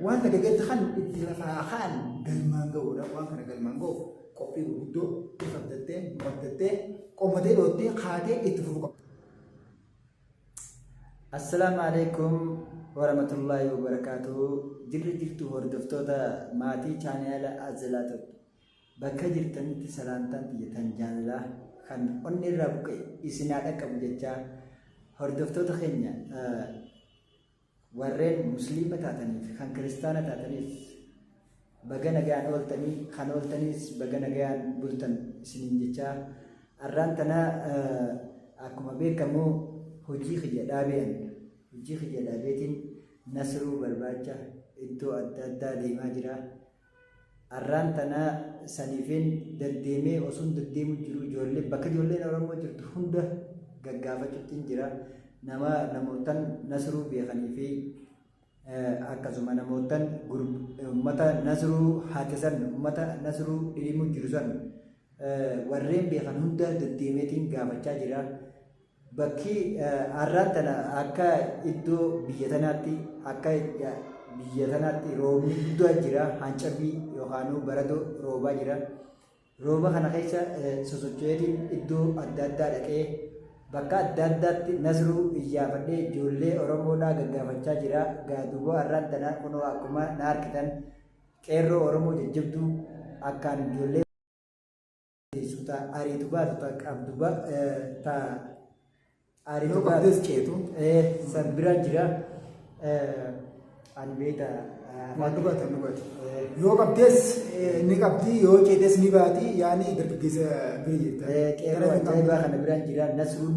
Waan takka gadi kan itti lafaa kaan galmaan ga'uudha. Waan kana galmaan ga'uuf qophii gurguddoo if abdattee, nu abdattee, qomatee dhoottee kaatee itti fufuu qabda. Assalaamu alaikum warahmatullaahi wabarakaatuh. Jirri jirtu hordoftoota maatii chaanaala Azalaa Bakka jirtanitti salaamtaan tiyya tan jaalalaa kan onnee irraa buqqa'e isin haa dhaqqabu jechaa hordoftoota keenya warreen musliima taataniif kan kiristaana taataniif baga nagaan ooltanii kan ooltaniis baga nagaan bultan isiniin jechaa arraan tana akkuma beekamu hojii kiyya dhaabeen hojii kiyya dhaabeetiin Nasruu barbaacha iddoo adda addaa deemaa jira. Arraan tana saniifin daddeemee osoon daddeemu jiru ijoollee bakka ijoolleen Oromoo jirtu hunda gaggaafachuttiin jira. Nama namootan Nasruu beekanii fi akkasuma namootan ummata Nasruu haate san ummata Nasruu dhidhimu jiru san warreen beekan hunda daddeemeetiin gaafachaa jira. Bakki arraan tana akka iddoo biyya tanaatti akka biyya tanaatti roobni guddaa jira, hancabii yookaan baradoo roobaa jira. Rooba kana keessa sosocho'eetiin iddoo adda addaa dhaqee bakka adda addaatti Nasruu iyyaafadhee ijoollee Oromoodhaa gaggaafachaa jira. Gaa duuba arraan tana kunoo akkuma na argitan qeerroo Oromoo jajjabduu akkaan ijoollee teessu ta ariitu baatu ta qabdu ba ta ariitu Yoo qabdes ceetu. San biraan jira. Ani beekta. Waan dhugaati waan dhugaati. Yoo qabdes ni qabdi yoo ceetes ni baati yaani dargaggeessa bira jirta. Qeerroo ajaa'ibaa kana biraan jira. Nasruun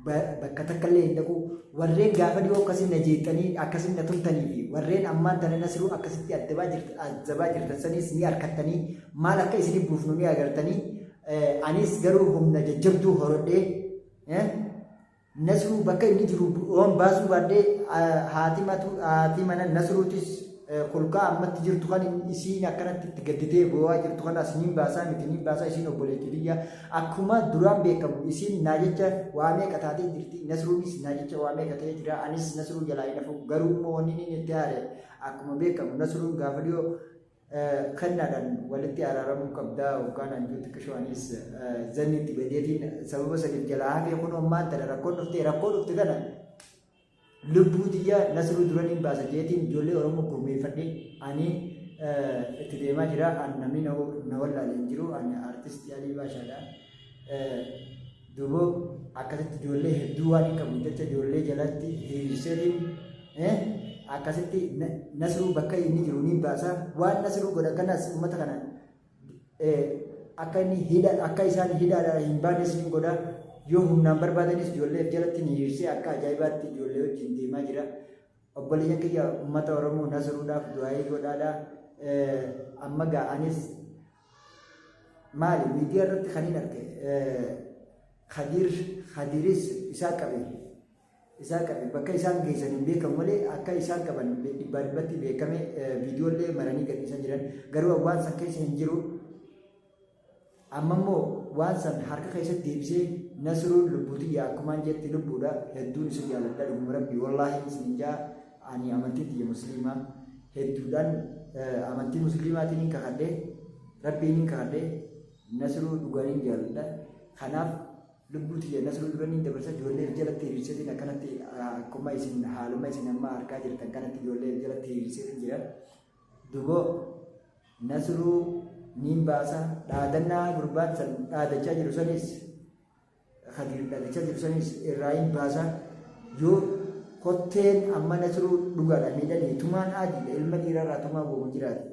bakka takka illee hin dhaqu. Warreen gaafa dhiyoo akkasiin na jeeqxanii akkasiin na tumtanii fi warreen ammaan tana Nasruu akkasitti addabaa jirta azabaa jirtan saniis ni harkattanii maal akka isinii buufnu ni agartanii. Anis garuu humna jajjabduu horodhee Nasruu bakka inni jiru yoon baasuu baadhee haati matu haati mana Nasruutis kulkaa ammatti jirtu kan isiin akkanatti itti gadditee boo'aa jirtu kanas niin baasaa miti niin baasaa isiin obboleettii tiyya akkuma duraan beekamu isiin naa jecha waa meeqa taatee jirti Nasruunis naa jecha waa meeqa ta'ee jira anis Nasruu jalaa hin hafu garuu immoo wanni inni itti aare akkuma beekamu Nasruun gaafa dhiyoo kennaadhaan walitti araaramuu qabdaa hoggaa naan jiru xiqqishoo anis zanni itti badeetiin sababa saniif jalaa hafee kunoo ammaan tana rakkoon dhufte rakkoo dhufte tana lubbuu tiyya Nasruu duraniin baasa jeetiin ijoollee Oromoo gurmeeffadhe ani itti deemaa jira. An namni na wallaale hin jiru. Ani artistii Alii Baashaadha. Duuba akkasitti ijoollee hedduu waan hin qabu jecha ijoollee jalatti hiriirseetiin akkasitti Nasruu bakka inni jiru ni baasa. Waan Nasruu godha kanas uummata kana akka inni hidha akka isaan hidhaadhaa hin baanes ni godha. Yoo humnaan barbaadanis ijoollee jalatti ni hiriirsee akka ajaa'ibaatti ijoollee wajjin deemaa jira. Obboleeyyan kiyya uummata Oromoo Nasruudhaaf du'aayii godhaadha. Amma gaa anis maali miidiyaa irratti kan hin arge Kadiir Kadiiris isaa qabe isaa qabe bakka isaan geessan hin beekamu malee akka isaan qaban dhibbaa dhibbatti beekame viidiyoollee maranii gadhiisan jiran garuu waan san keessa hin jiru. Amma immoo waan san harka keessatti deebisee Nasruun lubbuu tiyya akkumaan jetti lubbuudha hedduun isa jaaladha dhuguma rabbi wallaahi isinin jaa ani amantiin tiyya musliima hedduudhaan amantii musliimaatiin hin kakadhe rabbiin hin kakadhe Nasruu dhugaaniin jaaladha kanaaf lubbuu tiyya Nasruu duraniin dabarsa ijoollee jalatti hiriirseetiin akkanatti akkuma isin haaluma isin amma argaa jirtan kanatti ijoollee jalatti hiriirseetiin jira duboo Nasruu niin baasa dhaadannaa gurbaan san dhaadachaa jiru sanis Kadiir dhaadachaa jiru sanis irraa hin baasa yoo kotteen amma Nasruu dhugaadha miidhanii tumaan aadiidha ilma dhiiraarraa tumaa goomu jiraate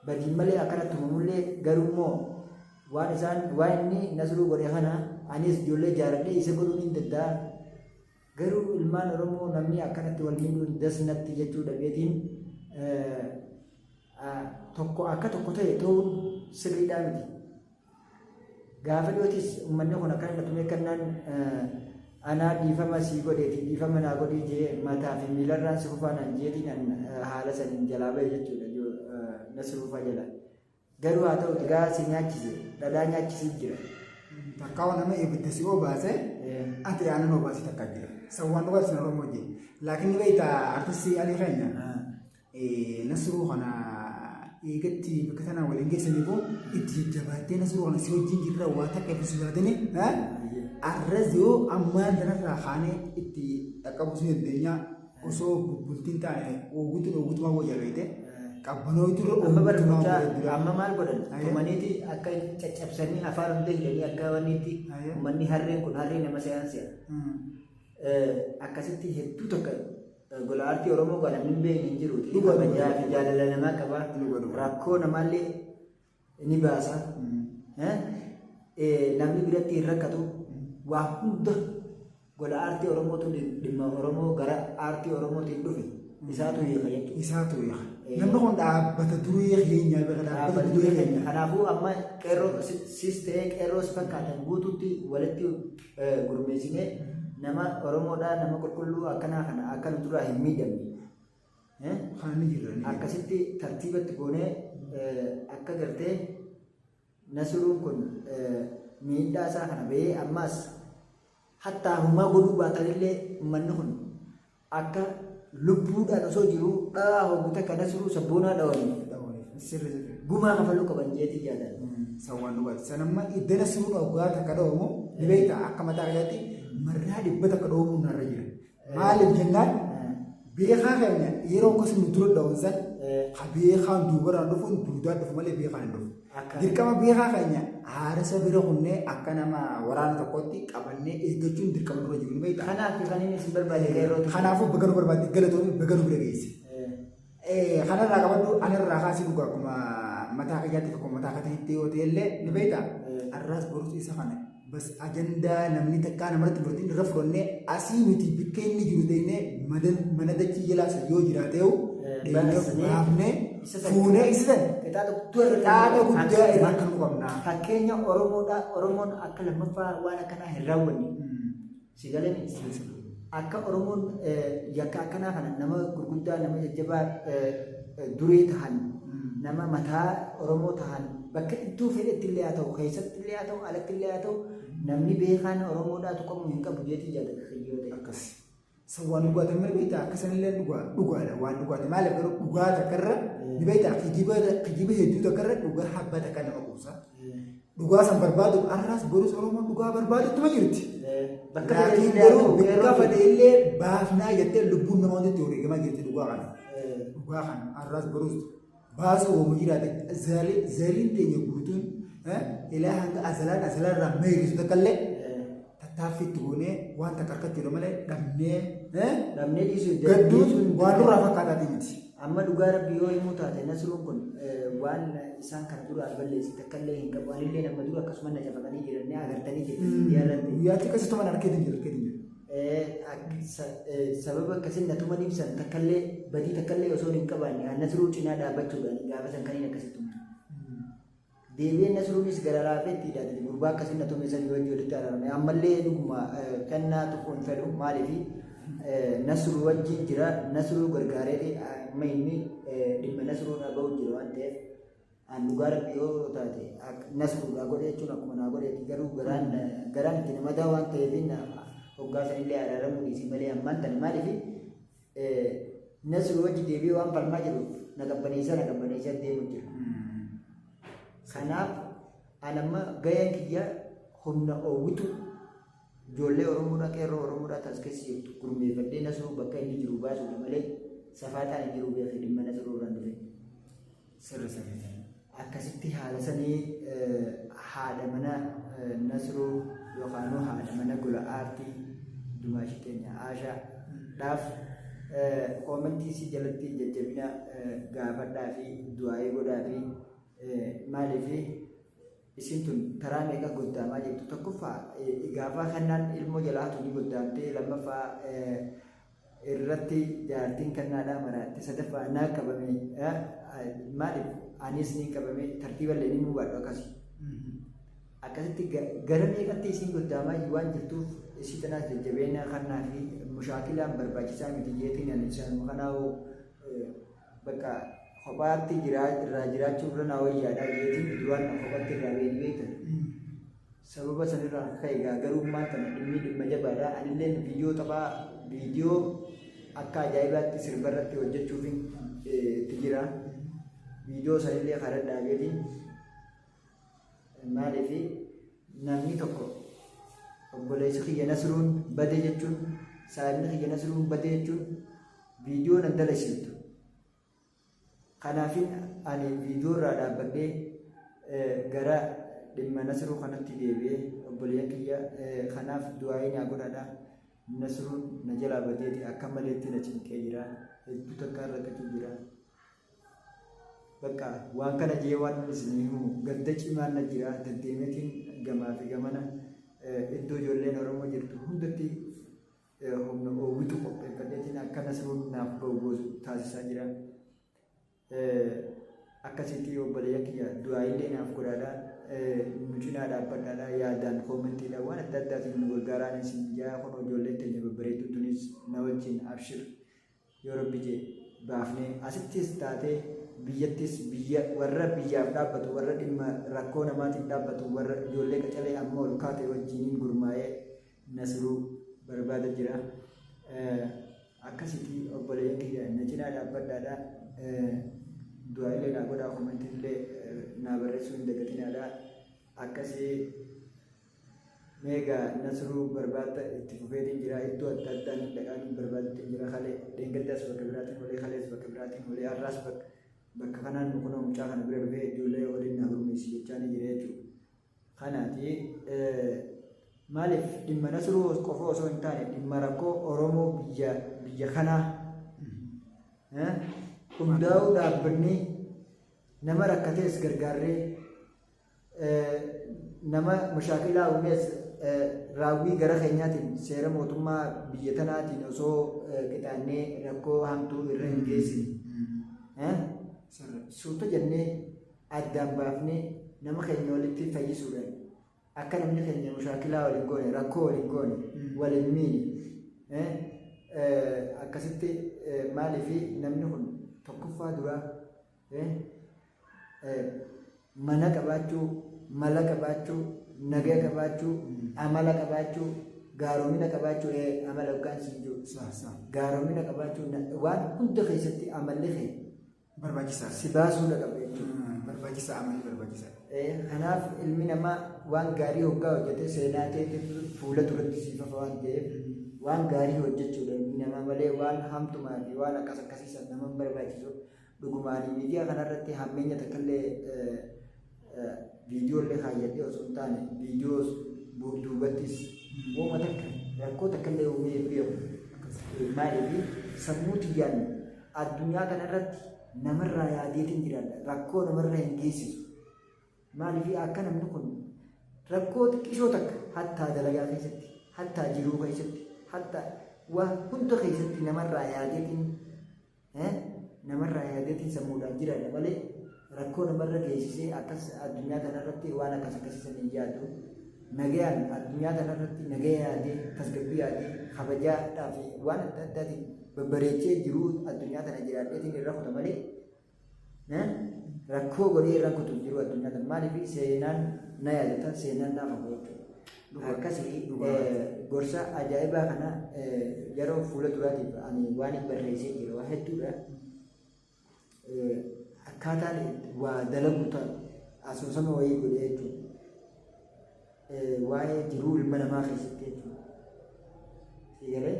badiin malee akkana tumamullee garuu immoo waan isaan waan inni Nasruu godhe kana anis ijoollee jaaradhee isa godhuun hin danda'a Garuu ilmaan Oromoo namni akkanatti wal miidhuun das natti jechuu dhabeetiin tokko akka tokko ta'e ta'uun sirriidhaa miti. Gaafa dhiyootis uummanni kun akkana na tumee kannaan anaa dhiifama sii godheeti dhiifama naa godhii jee mataa fi miilarraan si kufaa naan jeetiin an haala saniin jalaa bahe jechuudha Nasruufaa jala. Garuu haa ta'u gaa si nyaachise dhadhaa nyaachisii jira. Takkaa nama ibidda si obaase ati aannan obaasii takka jira. San waan dhugaati san Oromoo jee. Laakiin ni beekta artistii Alii keenya. Nasruu kana eegatti bakka tanaa waliin geessaniifuu itti jajjabaattee Nasruu kana si wajjin jirra waa takka ibsu sodaatanii arras yoo ammaan tanarraa kaanee itti dhaqqabuu si dandeenya osoo bultiin taane oguutuun oguutumaa wayyaa beekte qabbanootu irra Amma bara oguutumaa mucaa wayyaa dura. amma maal godhan Aye. tumaniiti akka caccabsanii afaan hunda hidhanii akka wanniitti Aye. uummanni harreen kun harree nama se'an se'a. Akkasitti hedduu tokko gola aartii Oromoo kan namni hin beekne hin jiru. Dhugaa, Kabajaa dhugaa. fi jaalala namaa qaba. Dhugaa, dhugaa. Rakkoo namaallee ni baasa. Namni biratti hin rakkatu. Waa hunda gola aartii Oromootu dhimma Oromoo gara aartii Oromootiin dhufe isaatu hiika jechuudha. Isaatu hiika. Namni kun dhaabbata duree keenyaa beeka dhaabbata duree keenya. Kanaafuu amma qeerroo sis ta'ee qeerroo si fakkaatan guutuutti walitti gurmeessinee nama Oromoodhaa nama qulqulluu akkanaa kana akka nu duraa hin miidhamne. Kana ni jirra. Ni jirra. Akkasitti tartiibatti goonee akka gartee Nasruun kun miidhaa isaa kana bahee ammaas hattaa hummaa godhuu baatanillee uummanni kun akka lubbuudhaan osoo jiruu dhalaa hoggu takka Nasruu sabboonaa dhawaniif Dhawaniif. Sirri sirri. gumaa kafaluu qaban jeetii jaalan. San waan dhugaati. San amma idda Nasruun hoggaa takka dhawamu ni beekta akka mataa kiyyaatti marraa 100 dhawamuun narra jira. Maaliif jennaan beekaa keenya yeroo akkasuma dura dhawan san ha beekaan duubarraan dhufuun duudaan dhufu malee beekaan hin dhufu. Dirqama beekaa keenya haarasa bira kunnee akka nama waraana tokkotti qabannee eeggachuun dirqama dura jiru ni beektaa. Kanaaf kan inni isin barbaade qeerrootu. Kanaafuu baga nu barbaadde galatoomi baga nu bira geesse. Kanarraa qabadhu anarraa kaasii dhugaa akkuma mataa kiyyaatti akkuma mataa katiitti yoo ta'e illee ni beektaa. Arraas borus isa kana bas ajandaa namni takkaa namarratti fudhatiin irra fudhannee asii nuti bakka inni jiru deemnee mana dachii jalaa san yoo jiraatee deemnee baafnee fuunee isa san Qixaaxa guddaa irra qixaaxa guddaa irra kan qabna. Fakkeenya Oromoodha Oromoon akka lammaffaa waan akkanaa hin raawwanne. Si galee akka Oromoon yakka akkanaa kana nama gurguddaa nama jajjabaa duree tahan nama mataa Oromoo tahan bakka iddoo fedhetti illee haa ta'u keessatti illee haa ta'u alatti illee haa ta'u namni beekaan Oromoodhaa tuqamuu hin qabu jeetii jaallata kiyyoo ta'e. Akkas. San waan dhugaati amma beektaa akkasanillee dhugaa dhugaadha waan dhugaati maaliif garuu dhugaa takkarra ni beektaa kijiba kijiba hedduu takkarra dhugaa habba takka nama quubsa. Dhugaa san barbaadu arraas borus Oromoon dhugaa barbaadu ittuma jirti. Bakka Laakiin fedhe illee haa garuu ta'u bakka qeerroo fedhe illee baafnaa jettee lubbuun nama hundatti wareegamaa jirti dhugaa kana. Dhugaa kana arraas borus baasuu hooma jiraate zaliin teenya guutuun ilaa hanga azalaan azalaan irraa meerisu takka illee tattaaffii itti goonee waan takka harkachuudha malee dhabnee Dhabnee dhiisuu gadduun waan nurraa fakkaataatii miti. Amma dhugaa rabbi yoo himuu taate Nasruun kun waan isaan kana duraan balleesse takka illee hin qabu. Anillee nama dura akkasuma na cafaqanii jiran ni agartanii jirtu miidiyaa irratti. Guyyaatti akkasii tuman harkeetiin jira harkeetiin jira. Sababa akkasiin na tumaniif san takka illee badii takka illee osoo hin qabaanne an Nasruu cinaa dhaabbachuudhaan gaafa san kaniin akkasitti tuman. Deebi'ee Nasruunis gara laafee itti hidhaate gurbaa akkasiin na tume san wajji walitti araarame. Ammallee dhuguma kennaa tuquu hin fedhu maaliif Nasruu wajjin jira Nasruu gargaareeti amma inni dhimma Nasruudhaa bahu jira waan ta'eef an dhugaa rabbi yoo taate Nasruudhaa godhe jechuun akkuma naa godheeti garuu garaan garaan itti nama daa waan ta'eef hoggaa sanillee araaramuu dhiisi malee ammaan tana maaliif Nasruu wajji deebi'ee waan falmaa jiruuf na qabbaneessaa na qabbaneessaa deemu jira. Kanaaf an amma gaheen kiyya humna oowwitu ijoollee Oromoodhaa qeerroo Oromoodhaa taas keessa jirtu gurmeeffadhee Nasruu bakka inni jiru baasuudha malee safaaxaan hin jiru beekee dhimma Nasruu irraan dhufe. Sirri sirri. Akkasitti haala sanii haadha mana Nasruu yookaan haadha mana gola aartii Dumaashii teenya Aashaa dhaaf koomentii isii jalatti jajjabina gaafadhaa fi du'aa'ii godhaa fi maaliif isin tun taraa meeqa goddaamaa jirtu tokkoffaa gaafa kennaan ilmoo jalaa hatu ni goddaamtee lammaffaa irratti jaartiin kennaadhaa maraatte sadaffaa naa qabame maaliif anis ni qabame tartiiballee ni hubadhu akkasi. Akkasitti gara meeqatti isiin goddaamaa waan jirtuuf isii tanaas jajjabeena kannaa fi mushaakilaan barbaachisaa miti jeetiin ani isaan kanaa'u bakka kophaatti irraa jiraachuu irra naa wayyaadha jeetiin duraan kophatti irraa beekni beektan. Sababa sanirraa ka'e egaa garummaan tana dhimmi dhimma jabaadha. Anilleen viidiyoo taphaa viidiyoo akka ajaa'ibaatti sirba irratti hojjechuuf itti jira. jira. Viidiyoo sanillee karaa dhaabeetiin maaliif namni tokko obboleessi kiyya Nasruun bade jechuun, saayibni kiyya Nasruun bade jechuun viidiyoo nan dalasiiftu. Kanaafin ani viidiyoo irraa dhaabbadhee gara dhimma Nasruu kanatti deebi'ee obboleeyyan kiyya kanaaf du'aa'ii naa godhaadha. Nasruun na jalaa badeeti akka maleetti na cinqee jira. Hedduu takka rakkachuu jira. Bakka waan kana jee waan isin himu gadda cimaan na jira. Deddeemeetiin gamaa fi gamana iddoo ijoolleen Oromoo jirtu hundatti humna oowwitu qopheeffadheetiin akka Nasruun naaf ba'u taasisaa jira. Akkasitti obboleeyyan kiyya du'aa'illee naaf godhaadha. Nu cinaa dhaabbadhaadha. Yaadaan koomentiidha waan adda addaatiin nu gargaaraan isin jaa kun ijoolleen teenya babbareedduu tunis na wajjin abshir yoo rabbi jee baafnee asittis taatee biyyattis biyya warra biyyaaf dhaabbatu warra dhimma rakkoo namaatiif dhaabbatu warra ijoollee qacalee amma ol kaate wajjiniin gurmaa'ee Nasruu barbaada jira. Akkasitti obboleeyyan kiyya na cinaa dhaabbadhaadha. Du'aa illee naa godhaa, komentii illee naa barreessuu hin dagatinaadha. Akkasii meegaa Nasruu barbaada itti fufeetiin jira. Iddoo adda addaa ni dhaqaa ni barbaadutti jira. Kalee dheengaddaas bakka biraatiin olee, kalees bakka biraatiin olee, har'aas bakka kanaan kunoo mucaa kana bira dhufee ijoollee waliin naa gurmeessi jechaa ni jira jechuudha. Kanaati maaliif dhimma Nasruu qofa osoo hin taane dhimma rakkoo Oromoo biyya biyya kanaa hundaa'uu dhaabbannee nama rakkatees gargaarree nama mashaakilaa uumees raawwii gara keenyaatiin seera mootummaa biyya tanaatiin osoo qixaannee rakkoo hamtuu irra hin geessine. Suuta jennee addaan baafnee nama keenya walitti fayyisuudhaan akka namni keenya mushaakilaa waliin goone, rakkoo waliin goone, waliin miine akkasitti maaliif namni kun tokkoffaa duraa mana qabaachuu, mala qabaachuu, nagaa qabaachuu, amala qabaachuu, gaaromina qabaachuu, amala hoggaan siin jiru gaaromina qabaachuu waan hunda keessatti amalli kee barbaachisaadha. Si baasuudha qaba jechuudha. Barbaachisaa, amalli barbaachisaadha. Kanaaf ilmi namaa waan gaarii hoggaa hojjete seenaa keetti fuula duratti siif hafa waan ta'eef waan gaarii hojjechuudha ilmi namaa malee waan hamtumaa fi waan akkas akkasii san nama hin barbaachisu. Dhugumaanii miidiyaa kanarratti hammeenya takkallee viidiyoo illee kaayyadhee osoo hin taane viidiyoo duubattis wooma takka rakkoo takkallee uumee hin beeku. Maaliif sammuu tiyyaan addunyaa kanarratti namarraa yaadeetiin jiraadha. Rakkoo namarra hin geessisu. Maaliif akka namni kun rakkoo xiqqishoo takka hattaa dalagaa keessatti, hattaa jiruu keessatti, hattaa waa hunda keessatti namarraa yaadeetiin sammuudhaan jiraadha malee rakkoo namarra geessisee akkas addunyaa kanarratti waan akkas akkasiisan hin yaadu. Nagayaan addunyaa kanarratti nagaya yaadee, tasgabbii yaadee, kabajaadhaa fi waan adda addaatiin babbareechee jiruu addunyaa kana jiraadheetiin irra kuta malee rakkoo godhee irra kutu jiru addunyaa kana. Maaliif seenaan na yaadata, seenaan naaf hafa jechuudha. Akkasii gorsa ajaa'ibaa kana yeroo fuula duraatiif ani waan hin barreessee jira waa hedduudha. Akkaataan waa dalagu asoosama wayii godhee jechuudha. Waa'ee jiruu ilma namaa keessatti jechuudha. Siigalee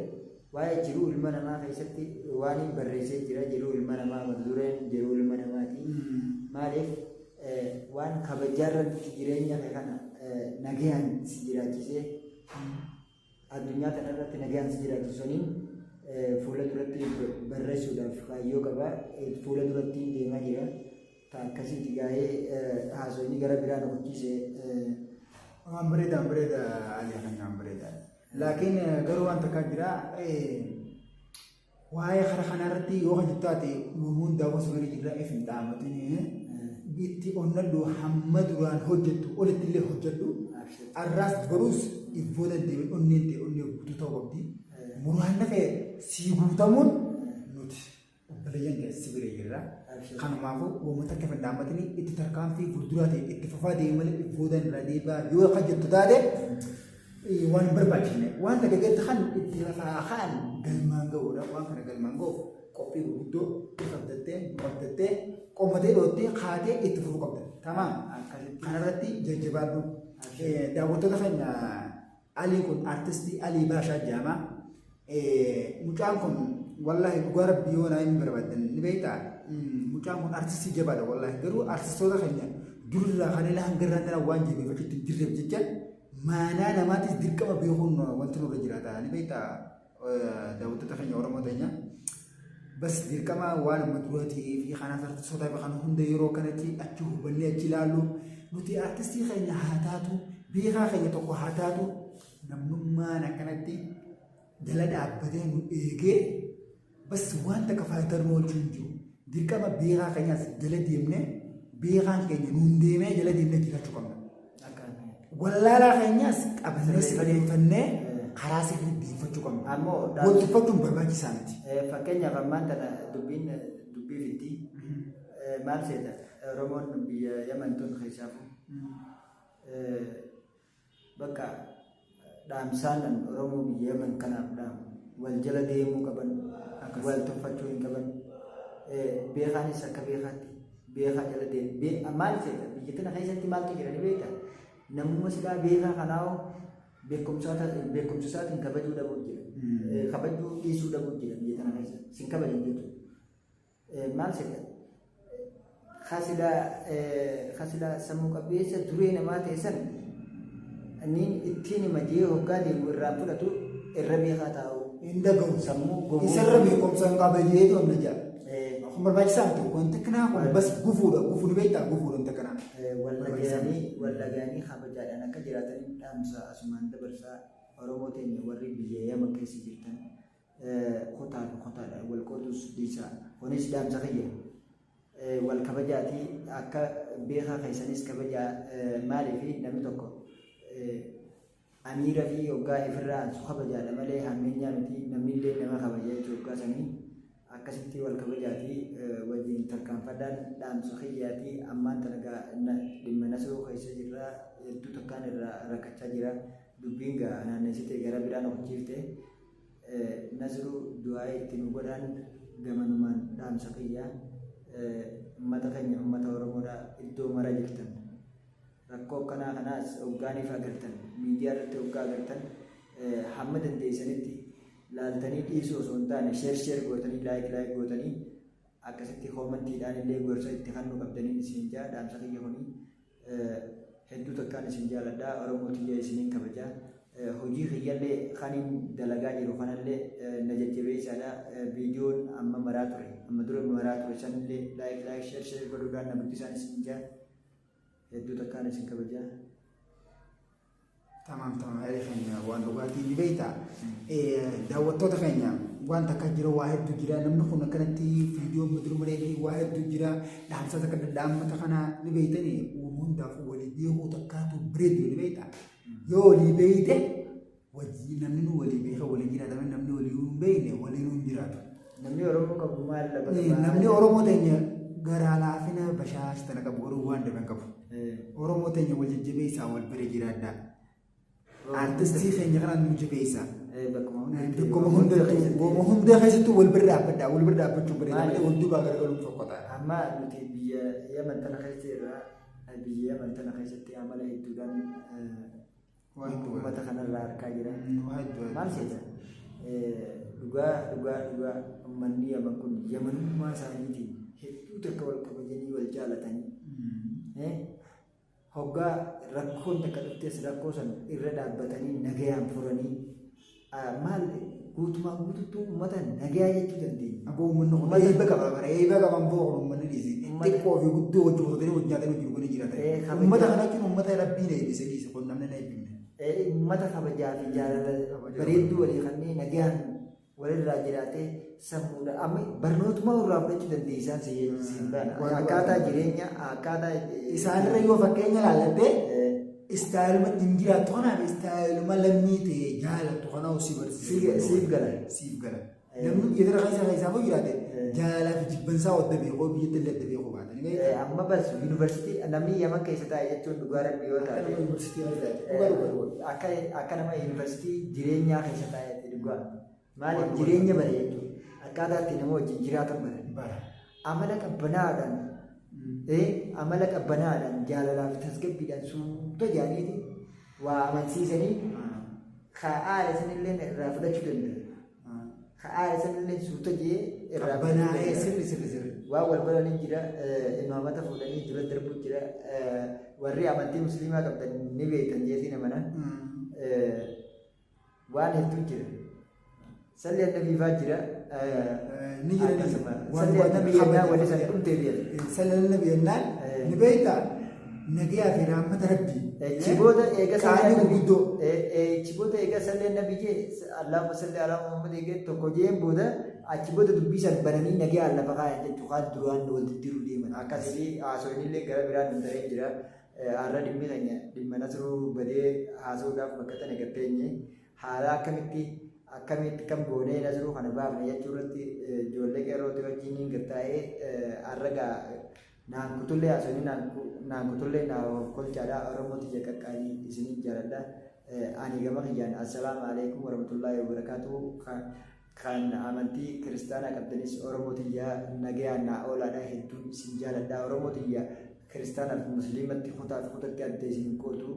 waa'ee jiruu ilma namaa keessatti waan hin barreessee jira jiruu ilma namaa mata dureen jiruu ilma namaati. Maaliif waan kabajaarratti jireenya kee kana nagayaan si jiraachisee addunyaa kanarratti nagayaan si jiraachisaniin fuula duratti barreessuudhaaf kaayyoo qaba. Fuula duratti deemaa jira. Akkasiiti gaa'ee haasofni gara biraa nu kuchise. Waan bareedaa, waan bareedaa Ali kan waan bareedaa. Laakiin garuu waan takkaa jira waa'ee kara kanarratti yoo kan taate uumuun daawwa sirrii jirra if hin dhaamatin itti onnadhu hamma duraan hojjettu olitti illee hojjedhu. Arraas boruus if booda deebiin onneen ta'e onnee guutuu ta'uu qabdi. Muraan kee sii guutamuun nuti obboleeyyan kee si bira jirra. Kanumaafuu uummata akka hin dhaammatini itti tarkaanfii fuulduraa ta'e itti fufaa deemu malee if booda irraa deebi'aa yoo akka jettu taate waan hin barbaachifne waan takka gadi kan itti lafaa ka'an galmaan ga'uudha. Waan kana galmaan ga'uuf qophii gurguddoo ifa abdattee nu abdattee gammadee dhoottee kaatee itti fufuu qabda. Tamaam. Akkasitti. Kanarratti jajjabaadhu. Daawwattoota keenya, Aliin kun artistii Alii Baashaa jedhama. Mucaan kun wallaahi dhugaa rabbii yoo naa hin barbaadan ni beektaa. Mucaan kun artistii jabaadha wallaahi, garuu artistoota keenya durirraa kan ilaa hanga irraa tana waan jabeeffachuutti hin jirreef jecha maanaa namaatis dirqama beekuun wanti nurra jiraata ni beektaa, daawwattoota keenya Oromoo teenya. Bas dirqama waan amma dura ta'ee fi kanaaf artistoota fi kan hunda yeroo kanatti achi hubannee achi ilaallu, nuti artistii keenya haa taatu, beekaa keenya tokko haa taatu, namnummaan akkanatti jala dhaabbatee nu eegee bas waan takka faayidaa nu oolchuu hin jiru. Dirqama beekaa keenyaas jala deemnee, beekaan keenya nuun deemee jala deemnee jiraachuu qabna. Wallaalaa keenyaas qabannee sirreeffannee karaa sirrii deeffachuu qabna. Ammoo Wal tuffachuun barbaachisaa miti. Fakkeenyaaf ammaan tana dubbiin dubbii fiddi. Maal seeta, Oromoon biyya Yaman tun keessaafuu bakka dhaamsaanan Oromoo biyya Yaman kanaaf dhaamu, wal jala deemuu qaban, wal tuffachuu hin qaban. Beekaanis akka beekaatti beekaa jala deemu. Maal seeta, biyya tana keessatti maaltu jira ni beektaa? Namummaa silaa beekaa kanaa'oo beekumsa isaatiin kabajuu dhabuu jira. Kabajuu dhiisuu dhabuu jira biyya tana keessa. Sin kabajan jechuudha. Maal seeta? Kasilaa sammuu qabeessa duree namaa ta'e san niin ittiin hima jee hoggaa deemu irraa fudhatu, irra beekaa taa'u. Hin dhagahu. Sammuu gowwoo. Isarra beekumsa hin qaba jeetu amma jaa. Kun barbaachisaa miti. Wanti akkanaa kun bas gufuudha. Gufuu ni beektaa, gufuudha wanti akkanaa. Wal dhagayanii kabajaadhaan akka jiraatanii dhaamsa asumaan dabarsaa. Oromoo teenya warri biyya Yaman keessa jirtan, kutaa fi kutaadhaan wal qoodus dhiisaa. Kunis dhaamsa kiyya. Wal kabajaatii, akka beekaa keessanis kabajaa. Maaliif, namni tokko amiira fi hoggaa ifirraa ansu kabajaadha malee hammeenyaa miti, namni illee nama kabaja jechuudha. Hoggaa sanii akkasitti wal kabajaatii wajjin tarkaanfadhaan dhaamsa kiyyaatii. Ammaan tana gaa dhimma Nasruu keessa jirra, hedduu takkaan irraa rakkachaa jira. Dubbiin gaa naannessite gara biraan ofichiifte. Nasruu du'aa itti nu godhaan gamanumaan dhaamsa kiyyaa. Ummata keenya, ummata Oromoodha iddoo mara jirtan, rakkoo akkanaa kanaas hoggaaniif agartan, miidiyaa irratti hoggaa agartan, hamma dandeessanitti laaltanii dhiisuu osoo hin taane, share share gootanii, like like gootanii, akkasitti commentiidhaan illee gorsa itti kennuu qabdaniin isin jaa. Dhaamsa kiyya kuni. Hedduu takkaan isin jaaladha, Oromoo tiyya, isiniin kabajaa. Hojii kiyyallee kaniin dalagaa jiru kanallee na jajjabeessaadha. Viidiyoon amma maraa ture, amma dura maraa ture sanillee like like, share share godhuudhaan na guddisaan isin jaa. Hedduu takkaan isin kabajaa. Tamaam, yaada keenya waan dhugaatii ni beektaa. Daawwattoota keenya, waan takka jira, waa hedduu jira. Namni kun akkanatti viidiyoo mudur maree fi waa hedduu jira. Dhaamsa takka dhadhaammata kana ni beektanii, uumama hundaafuu walii beekuu takkaatu bareedu ni beektaa. Yoo walii beekte wajji namni nu walii beeka walii jiraata, namni walii hin beekne walii hin jiraatu. Namni Oromoo qabu maal lafa? Namni Oromoo teenya garaa laafina bashaas tana qabu, garuu waan daban qabu. Oromoo teenya wal jajjabeessaa, wal bira jiraadhaa. Artistii keenya kanaan nu jabeessaa. Bakkuma Bakkuma hundattuu, gooma hunda keessattuu wal bira dhaabbadhaa. Wal bira dhaabbachuu bareeda malee wal duubaa garagaluun fokkotaadha. Amma nuti biyya Yaman tana keessa irraa, biyya Yaman tana keessatti amala hedduudhaan Waa hedduu uummata kanarraa argaa jira. Waa hedduu. Maal seeta? Dhugaa dhugaa dhugaa, uummanni Yaman kun yamanummaa isaaniitiin hedduu takka wal kabajanii wal jaalatanii, hoggaa rakkoon takka dhuftes rakkoo san irra dhaabbatanii nagayaan furanii, maal, guutumaa guututtuu uummata nagayaa jechuu dandeenya. Aboo, uummanni kun eebba qaba bara, eebba qaban boo kun uummanni dhiisi. Xiqqoo fi guddoo wajji qotatanii, wajji nyaatanii, wajji dhuganii jiraatan. Uummata kana jechuun uummata rabbiin eebbise dhiise, kun namni na eebbifne. Uummata kabajaa fi jaalala bareedduu walii kanneen nagayaan walirraa jiraatee sammuudha. Amma barnootuma irraa fudhachuu dandeessaan siin baana. Akkaataa jireenya, akkaataa Isaanirra yoo fakkeenya ilaallattee, istaayiluma ittiin jiraattu kanaaf, istaayiluma lammii ta'e jaalattu kanaa si barsiisa. Siif gala. Siif gala. Namni biyya tana keessa keessaafuu jiraate jaalalaa fi jibbansaa adda beekuu, biyyatti illee adda beekuu baatanii. Amma bas yuunivarsiitii namni Yaman keessa taa'e jechuun dhugaa rabbi yoo Akka taate. nama yuunivarsiitii keessa taa'e. Dhugaa dhugaa dhugaa. Akka nama yuunivarsiitii jireenyaa keessa taa'etti dhugaa. Maaliif, jireenya bare jechuudha. Akkaataa itti nama wajjin jiraatan bare. Bara. Amala qabbanaadhaan Amala qabbanaadhaan jaalalaa fi tasgabbiidhaan suuta jaaniiti waa amansiisanii ka aare sanillee irraa fudhachuu danda'a. Ka aare sanillee suuta jee irraa fudhachuu Qabbanaa'ee danda'a. sirri sirri sirri. Waan wal baranii jira, imaamata fuudhanii dura darbuu jira. Warri amantii musliimaa qabdan ni beektan jeetiin amana. Waan hedduu jira. Salli annabii faa jira. Ni jira ni jira. Akkasuma. Waan Salli waan annabii yennaa kabaja. wanni san dhumtee biyya. Salli annabii yennaan ni beektaa nagayaa fi rahmata rabbii. Chiboota eega salli Qaanii annabii gurguddoo. Chiboota eega salli annabii jee Allahumma salli ala Muhammad eegee tokko jeen booda achi booda dubbii san bananii nagayaan lafa kaayan jechuu kaan duraan wal diddiiruu deeman. Akkasii haasoinillee gara biraan nu taree jira. Har'a dhimmi keenya dhimma Nasruu badee haasa'uudhaaf bakka tana gad teenye haala akkamitti akkamitti kan goonee Nasruu kana baafne jechuu irratti ijoollee qeerrooti wajjiniin gad taa'ee har'a gaa naan kutullee haasofni naan kutullee naa kolchaadha. Oromoo tiyya qaqqaalii isiniin jaaladha. Ani gama kiyyaan assalaamu alaikum warahmatullaahi wabarakaatuhu. Kan amantii kiristaanaa qabdanis Oromoo tiyya nagayaan naa oolaadha. Hedduun isin jaaladha. Oromoo tiyya kiristaanaaf musliimatti kutaa fi kutatti adda isin hin qoodu.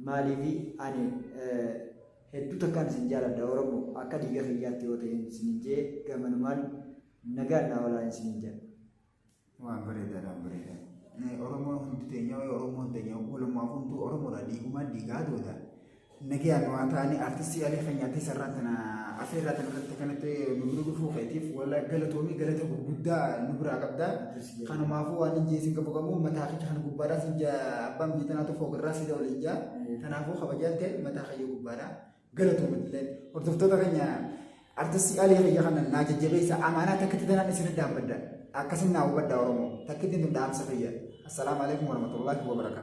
Maaliifi ani hedduu takkaan isin jaaladha Oromoo akka dhiiga kiyyaatti yoo ta'e isin jee gamanumaan nagaan naa oolaa isin jedha. Waan bareedaadha waan bareedaa. Oromoon hundi teenya wayi Oromoon teenya walumaaf hunduu Oromoodha dhiigumaan dhiigaa dooda. Nagayaan waa ta'anii artistii Alii Keenyaatti sarraan tana afeerraa tana irratti kanatti nu bira dhufuu keetiif wala galatoomii galata gurguddaa nu biraa qabda. Kanumaafuu waan hin jeesin qabu qabu mataa kiyya kana gubbaadhaa sin jaa abbaan biyya tanaatu foogirraa si waliin jaa. Kanaafuu kabajaan ta'e mataa kiyya gubbaadhaa. Galatoomillee hordoftoota keenya artistii Alii kiyya kana naa jajjabeessa amaanaa takkitti tanaan isin dhaabbadha. Akkasin naa hubadha Oromoo takkitti tun dhaamsa kiyya. Assalaamu alaikum warahmatullahi wabarakatuh.